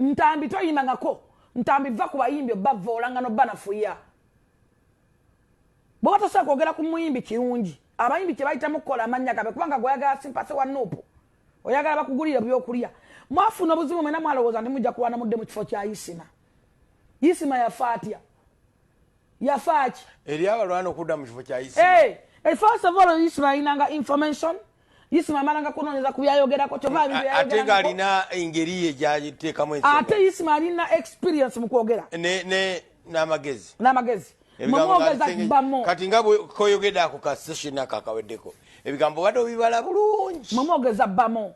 Ntambi toyimbangako. Ntambi, va ku bayimbi, obavoolanga nobanafuya. Bwoba tosobola kwogera ku muyimbi kirungi, abayimbi kye bayitamu kukola amannya gabe, kubanga gweoyagala sympathy wa NUP, oyagala bakugulire byokulya. Mwafuna obuzibu mwena, mwalowooza nti mujja kulwana mudde mu kifo kya Isima. Isima yafa atya? Yafa ki? Eri abalwana okudda mu kifo kya Isima. Hey, first of all, Isima alinanga information. Isima amalanga kunoonyeza ku byayogerako, kyova ebintu Ate byayogerangako. Ng'alina engeri ye gyagiteekamu ensonga. Ate Isima alina experience mu kwogera. N'amagezi. N'amagezi. Ebigambo Mwemwogeza bamu. Kati nga bwe koyogedde ako ka session ako akaweddeko, ebigambo badde obibala bulungi. Mwemwogeza bamu,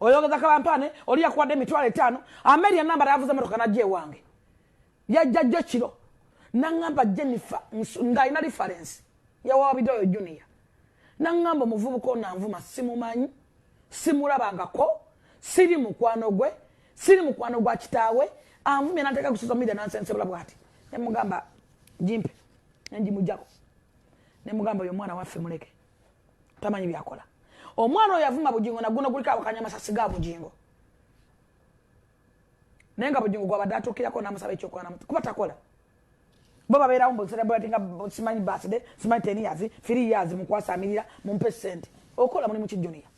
oyogeza kabampane oli yakuwadde 50,000. Ameria namba yavuze emotoka najja ewange, yajja jjo kiro naŋŋamba, "Jennifer," ng'alina reference yawabidde oyo Junior, naŋŋamba, "Omuvubuka ono anvuma, simumanyi, simulabangako, siri mukwano gwe, siri mukwano gwa kitaawe, anvumye nanteeka ku social media nansensebula bwati." Nemugamba, "Jimpe." Nenjimujjako, nemugamba, "Oyo omwana waffe muleke, tamanyi byakola." Omwana oyo yavuma Bugingo, naguno guliko awakanya amasasi ga Bugingo, naye nga Bugingo gwabadde atuukirako namusaba ekyokola, kuba takola. Bo babeerawo mbu celebrating, simanyi birthday, simanyi 10 years, 3 years, mukwasamirira mumpe sente. Okola mulimu ki, Junior?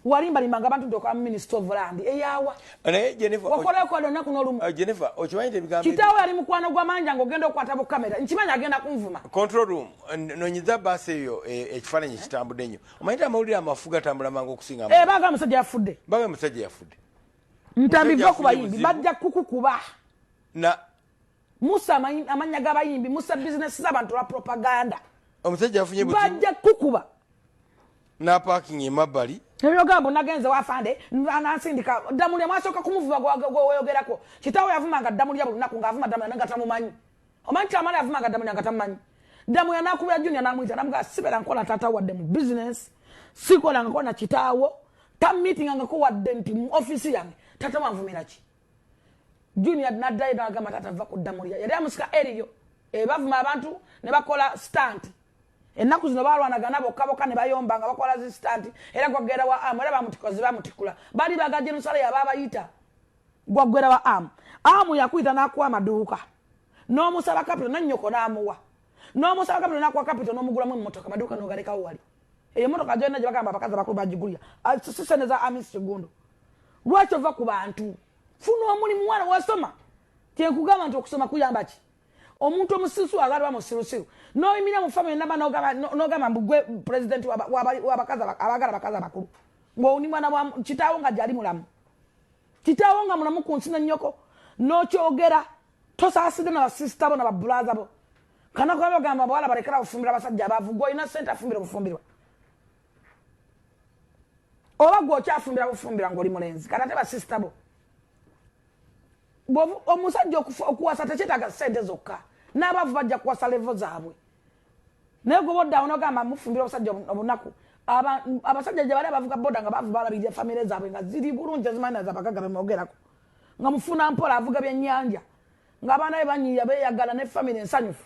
Walimbalimbanga abantu nti okola mu Minister of Land eyawa. Naye Jennifer, Wakoleko olunaku n'olumu? Jennifer, okimanyi nti ebigambo Kitaawe yali mukwano gw'amanja, ng'ogenda okukwata bukamera, nkimanyi agenda kunvuma. Control room, nonyiza baasi eyo, ekifaananyi kitambudde nnyo. Omanyi nti amawulire amafu gatambula mangu okusinga Eh, baga omusajja yafudde. Baga omusajja yafudde. Ntambi, Omusajja va ku afunye bayimbi. buzibu. Bajja kukukuba. Na Musa amannya g'abayimbi, musa bizinesi z'abantu lwa propaganda. Omusajja yafunye buzibu. Bajja kukuba. N'apaakinga emabbali. Ebyogambo nagenze wafande nansindika Ddamulya, mwasooka kumuvuba gweweyogerako. Kitaawe yavumanga Ddamulya buli lunaku, ng'avuma Ddamulya nga tamumanyi. Omanyi Tamala yavumanga Ddamulya nga tamumanyi. Ddamulya nakubira Junior namuyita, namugaa, "Sibeera nkola taata wadde mu bizinesi, sikolangako na kitaawo, tamitingangako wadde nti mu ofiisi yange. Taata wanvumira ki?" Junior naddayo nagamba, "Taata, va ku Ddamulya." Yali amusika eriyo ebavuma abantu ne bakola stunt. Ennaku zino balwanagana bokka bokka ne bayomba nga bakola zi stunt. Era gwagera wa amu, era bamutikozi bamutikula bali baga Jenosale yaba abayita gwagwera wa amu. Amu yakuyita n'akuwa amaduuka n'omusaba capital, nannyoko n'amuwa, n'omusaba capital n'akuwa capital, n'omugulamu emmotoka, amaduuka n'ogalekawo wali. Eyo emmotoka gyonna gye bagamba abakazi abakulu bagigulya sisene za Amis Kigundu. Lwaki ova ku bantu? Funa omulimu, mwana wasoma. Kyenkugamba nti okusoma kuyamba ki? Omuntu omusirusiru azaalibwa musirusiru, noyimira mu family namba, n'ogamba mbu gwe pulezidenti w'abakazi abaagala abakazi abakulu, ng'oli mwana wa kitaawo nga gyali mulamu, kitaawo nga mulamu ku nsi nennyoko, n'okyogera tosaasidde na basisita bo na babulaza bo. Kanakuba bagamba abawala balekera bufumbira abasajja abaavu. Gwe olina sente, afumbira obufumbirwa, oba gwe okyafumbira bufumbira ng'oli mulenzi? Kati ate basisita bo. Omusajja okuwasa tekyetaaga sente zokka, n'abaavu bajja kuwasa level zaabwe. Naye gwe boddawo nogamba mufumbira obusajja obunaku. Abasajja gye bali abavuga boda nga baavu, balabirira famire zaabwe nga ziri bulungi, tezimanyi naza abagagga bemwogerako, nga mufuna mpola, avuga byennyanja ng'abaana be banyiya beeyagala ne famire ensanyufu.